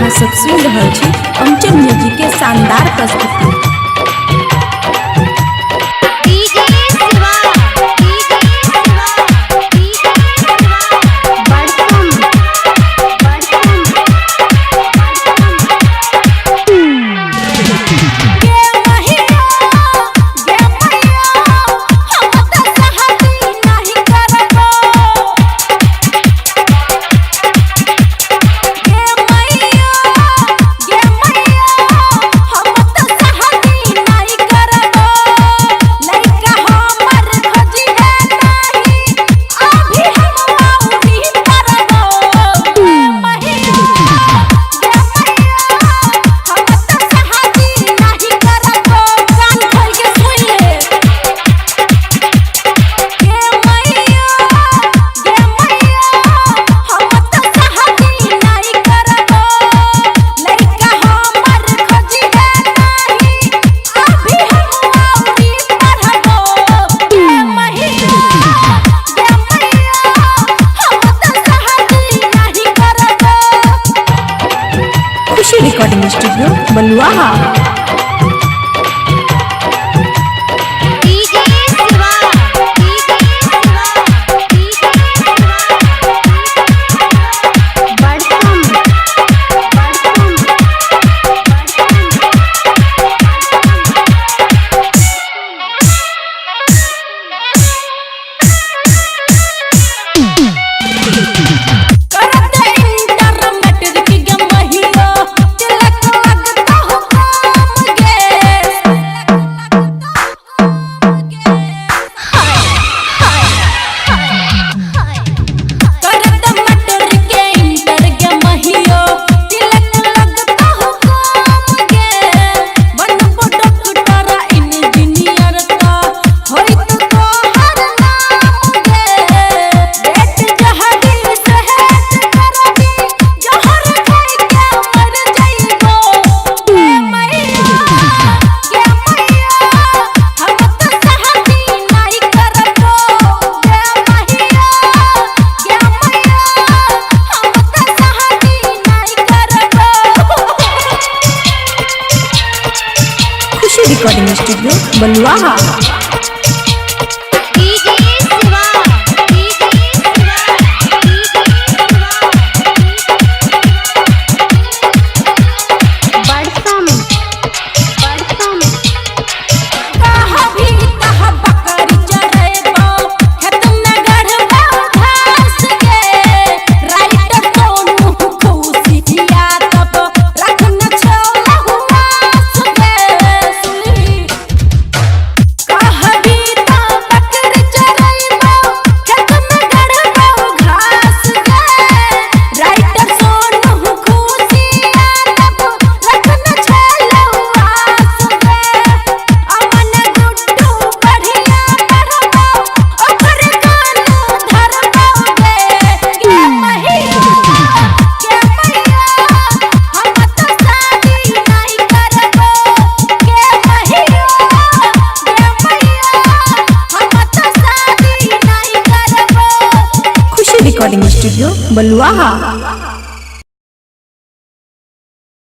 अहाँ सब सुनि रहल छी कंचन म्यूजिक के शानदार प्रस्तुति। DJ Shiva, DJ Shiva, DJ Shiva, बड़सम बड़सम। गे महिया, गे मैया, हम त सहती नाही करबो। गे मैया, गे मैया, हम त सहती नाही करबो। लइका हमर खोजी है नाही, अभी हम औरी करबो। गे मैया, गे मैया, हम त सहती नाही करबो। कान खोल के सुन ले। गे मैया, गे मैया, हम त सहती नाही करबो। लइका हमर खोजी है नाही, अभी हम औरी पढ़बो। गे मैया, गे मैया, हम त सहती नाही करबो। Khushi recording studio Baluaha. DJ Shiva, DJ Shiva, DJ Shiva, बड़सम बड़सम। करत इंटर मैट्रिक गे महियो, तिलक लगता हो काम गे। करत मैट्रिक इंटर गे महियो, तिलक लगता हो काम गे। बनबो डॉक्टर इंजीनियर त होइत तोहर नाम गे। बेट जहरी सहत करबी, जहर खाइ के मर जइबो। गे मैया, गे मैया, हम त सहती नाही करबो। गे मैया, गे मैया, हम त सहती नाही करबो। Khushi recording studio Baluaha. DJ Shiva, DJ Shiva, DJ Shiva, बड़सम बड़सम। कहा भी तह बकरी चढ़ेबो, खेत में गढ़बो घास गे। राइटर सोनू खुशिया तब रखन छोला हुआस गे। सुनली कहा भी तह बकरी चढ़ेबो, खेत में गढ़बो घास गे। राइटर सोनू खुशिया तब रखन छोला हुआस गे। अमन गुड्डू बढ़िया पढ़बो, ओकर कान धरबो गे। गे मैया, गे मैया, हम त शादी नाही करबो। गे मैया, गे मैया, हम त शादी नाही करबो। खुशी रिकॉर्डिंग स्टूडियो बलुआहा।